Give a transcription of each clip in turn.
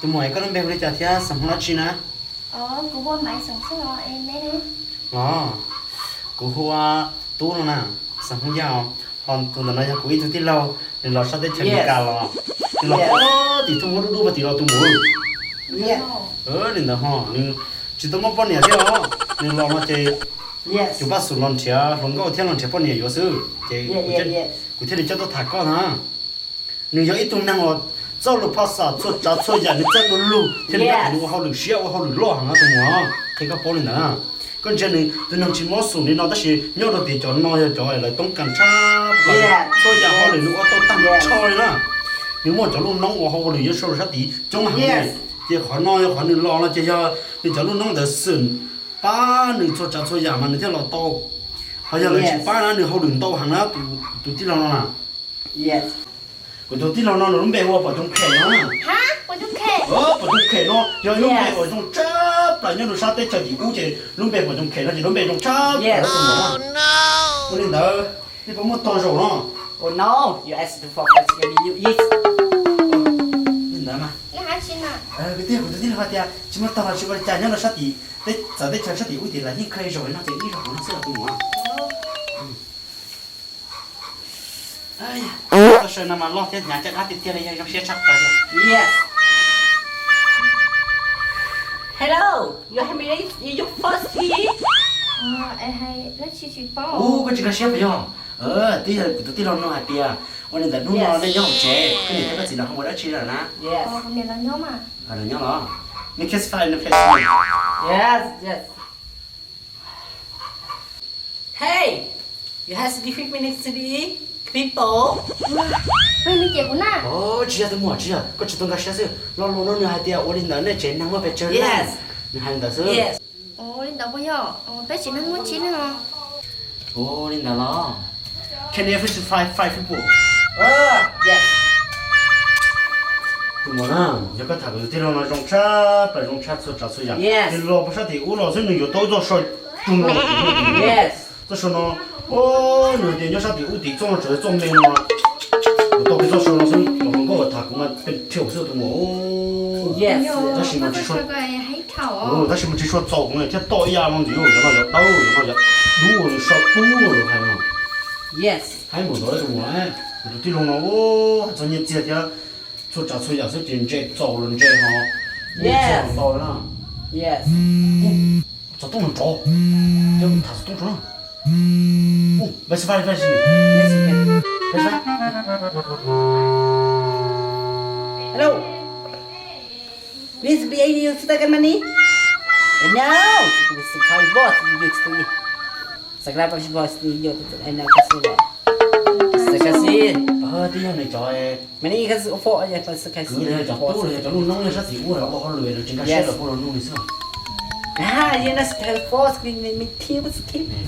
Tus muam, koj lub npe hu li cas thiab xeem Hmoob dab tsi na? Kuv hu ua Maiv xeem Xyooj os, es neb ne? Los, kuv hu ua Tub no na, xeem Hmoob Yaj os. Ho tus ntawm no yog kuv ib tug tij laug, nws los sab teb chaws Amelikas los. Nws los puag tim thoob dub dub puag tim los tus muam. Li ntawd ho nws tsis tau muaj poj niam thiab os. Nws los no ces cov paj xum los nrhiav hluas nkauj thiab los nrhiav poj niam yuav xwb ces kuv thiaj li coj tuaj tham koj na. Nws yog ib tug neeg uas txawj lus phaj xam txhua tsav txhua yam, nws txawj du lug thiab nws ua hauj lwm siab ua hauj lwm loj heev no tus muam. Qhia koj paub li ntawd na. Koj ntsia nws tus neeg tsis mob xum li no tab sis nyob rau tim cov no yog cov lawv toob kas tshaj plaws, txhua yam hauj lwm nws ua tau tag nrho li na. Nws muaj cov lub noob ua hauj lwm yuav sau sab tid coob heev li. Ces qhov no yog qhov nws los no ces yog nws cov lub noob ntawd xwm pab nws txhua tsav txhua yam mas nws thiaj los tau. Ho yog lawv tsis pab na nws hauj lwm ntau heev na. Tus tij laug no na, kuv tus tij laug no nws lub npe hu ua Pom Tooj Khem no. Pom Tooj Khem no yog ib lub npe uas zoo tshaj plaws nyob rau sab teb chaws tim ub ces lub npe Pom Tooj Khem no ces lub npe zoo tshaj plaws tus muam. Ua li ntawd nej puas muaj tog zaum no? Li ntawd mas kwv tij, kuv tus tij laug hais tias tsis muaj tog los tsis ua li cas, nyob rau sab tim txawv teb chaws sab tim ub tim lawv yeej kha zaum no ces ib zaug no xwb los tus muam. Toj saw no mas loj thiab hnyav caj dab tiag tiag li, yog zoo siab tshaj plaws li. Hello, you have me in your first hit? Ub, koj tsis nkag siab puas yog? Twb yog kuv tus tij laug no hais tias ua li ntawd hnub no nej nyob hauv tsev, koj niam thiab koj txiv lawv ho ua dab tsi lawm na? Lawv nyob los? Nej kiss five, nej kiss five. Hey, you have three minutes to eat, people. Peb me ces kuv na. Tsis yog tus muam, tsis yog, koj tsis tau nkag siab xwb. Lo lus no nws hais tias ua li ntawd nej tsev neeg muaj pes tsawg leej. Nws hais li ntawd xwb. Ua li ntawd puas yog? Peb tsev neeg muaj tsib leeg os. Ua li ntawd los? Can you fish five, five people? Tus muam na, yog koj tham kuv tus tij laug no zoo tshaj plaws zoo tshaj txhua tsav txhua yam. Nws los puag sab tim ub los xwb nws yuav tau txoj so cug no. Txoj saw no, o, nws tias nyob sab tim ub tim txoj no tseem yog txoj me no. Kuv tau kiag txoj saw no xwb, los hluas nkauj tham kuv mas pem thiaum xwb tus muam. Tab sis mas tsis tshua, tab sis mas tsis tshua txaus kuv thiaj toj ib yam no ntxiv, cov no cov dawb, cov no cov dub, nws saw dub lawm hais no. Haib npaum ntawd tus muam, kuv tus tij laug no, hais txog nyiaj txiag thiab txhua tsav txhua yam xwb ces ntse txaus los ntse ho. Nyiaj txiag los ntau na. Xov tooj los nrov, coj tham xov tooj tso na. Hello. Please be able to take money. No. Subscribe boss, you to subscribe boss, you to, and now customer. Sarcasm. Twb yog nws cov, many because for, yeah, but sarcasm. Kwv los yog cov tub los yog cov nuj noob nyob sab tim ub los ua hauj lwm los tsis nkag siab los kuj los nug nws xwb. Ah, you know, sarcasm boss, we, we, we,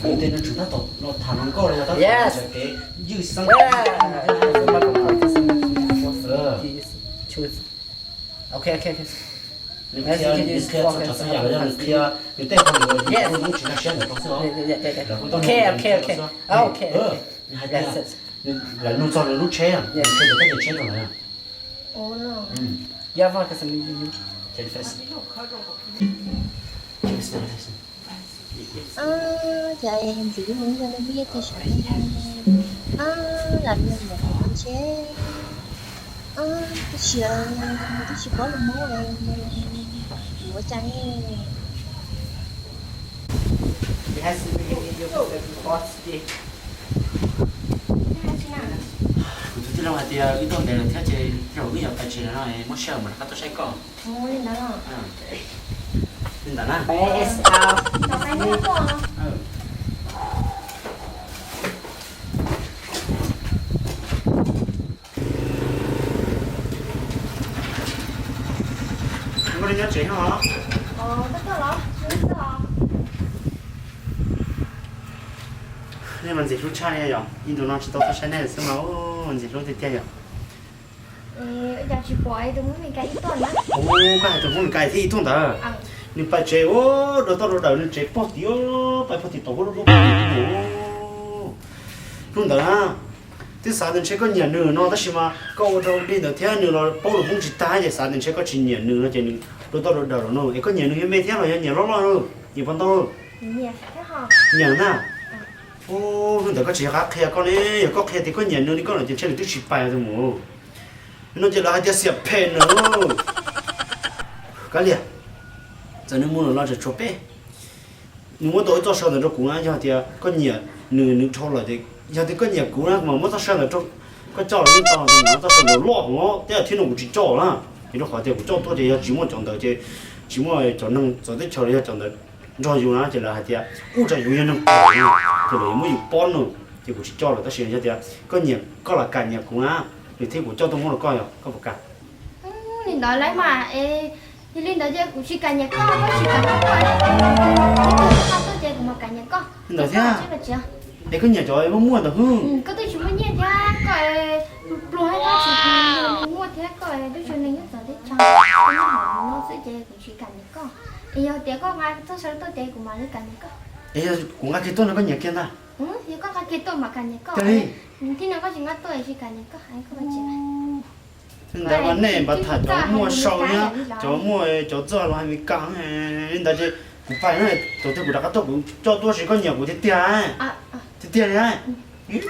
Nws tej no tseem tab tom los tham hluas nkauj los yog tab tom sawv kev ywj xeeb. Okay, okay, okay. Nws qhia, nws qhia txhua tsav txhua yam los yog nws qhia nws tej hauj lwm los yog nws tsis nkag siab ntawm rau xwb os. Lawv kuj tau, okay, okay, okay. Nws hais tias lawv nug txog nws lub tsheb, nws qhia txog tej niag tsheb rau lawv. Cov ntxiv yog li tiag sav, lam nug ntawm kuv ntshe, tab sis twb tsis paub lus Hmoob, yuav ua cas ne? Kuv tus tij laug hais tias wb tuaj ntev lawm thiab ces zaum wb yuav pais tsev lawm no, muab sij hawm mam rov qab tuaj saib koj. Li ntawd na. Nkauj Lis nyob tsev no. Nej mas ntxim hlub tshaj li yom, ib ntus no tsis tau tuaj saib nej xwb mas ntxim hlub tiag tiag yom. Ua cas tsis pom tus Hmoob Mes Kas ib tuaj na? Ua, koj hais tus Hmoob Mes Kas thiab ib tuaj ntawd. Nws pais tsev ua dua toj dua dawm nws tsev pog tim, pais pog tim tod ua dua dua pog tim ub. Hnub ntawd na, twb xav tias ntshe koj nyiam nws no tab sis mas koj ua rau li ntawd thiab nws los paub lus Hmoob tsis tag ces xav tias ntshe koj tsis nyiam nws no ces nws dua toj dua dawm los no. Es koj nyiam nws me thiab los yog nyiam loj loj, nyiam puas ntau? Nyiam na. Hnub ntawd koj tsis yog qab qhia koj ne, yog koj qhia tias koj nyiam nws li koj no ces ntshe nws twb tsis pais tus mus. No ces lawv hais tias xiam phem nws. Kav liam, txawm nws mus lawm los tseem tshuav peb. Nws muab tau ib txoj saw ntawd rau kuv na, yog tias koj nyiam nws, nws dhau lawm ces, yog tias koj nyiam kuv na kuv mam muab txoj saw ntawd rau koj coj los yeej tau, kuv mam muab txoj saw ntawd loj hov, tej zaum thaum no kuv tsis coj na. Ces rau qhov tias kuv coj tuaj ces yog tsis muaj cov ntawd ces tsis muaj cov neeg txawv teb chaws los yog cov ntawd nrog yus na ces lawv hais tias ub tsam yus yog neeg phem na, ces lawv yuav muab yus pob no, ces kuv tsis coj lawm. Tab sis yog tias koj nyiam, koj los kam nyiam kuv na, nws thiab kuv coj tuaj muab rau koj, yog koj puas kam? Li ntawd lawm mas, yog li ntawd ces kuv tsis kam nyiam koj, koj tsis kam nyiam kuv, ib tug tub no tuaj ces kuv mam kam nyiam koj. Li ntawd thiab. Es koj nyiam cov muaj muaj ntawd hwb. Koj twb tsis muaj nyiaj thiab, koj pluag pluag thiab, koj tsis muaj thiab, koj twb tsis yog neeg nyob txawv teb chaws, koj nyob hauv no xwb ces kuv tsis kam nyiam koj. Es yog tias koj nqa txoj saw tuaj ces kuv mam li kam nyiam koj. Es yog kuv nqa kiag tuaj no koj nyiam kiag ntag. Yog koj nqa kiag tuaj mam kam nyiam koj. Tib neeg koj tsis nqa tuaj tsis kam nyiam koj, koj ua cas? Li ntawd mas nej npaj tham cov muaj sau thiab cov muaj cov txawj los hais Mes Kas li ntawd ces kuv pais na, thaum twg kuv rov qab tuaj kuv coj tuaj sis koj nyiam kuv tiag tiag. Tiag tiag li.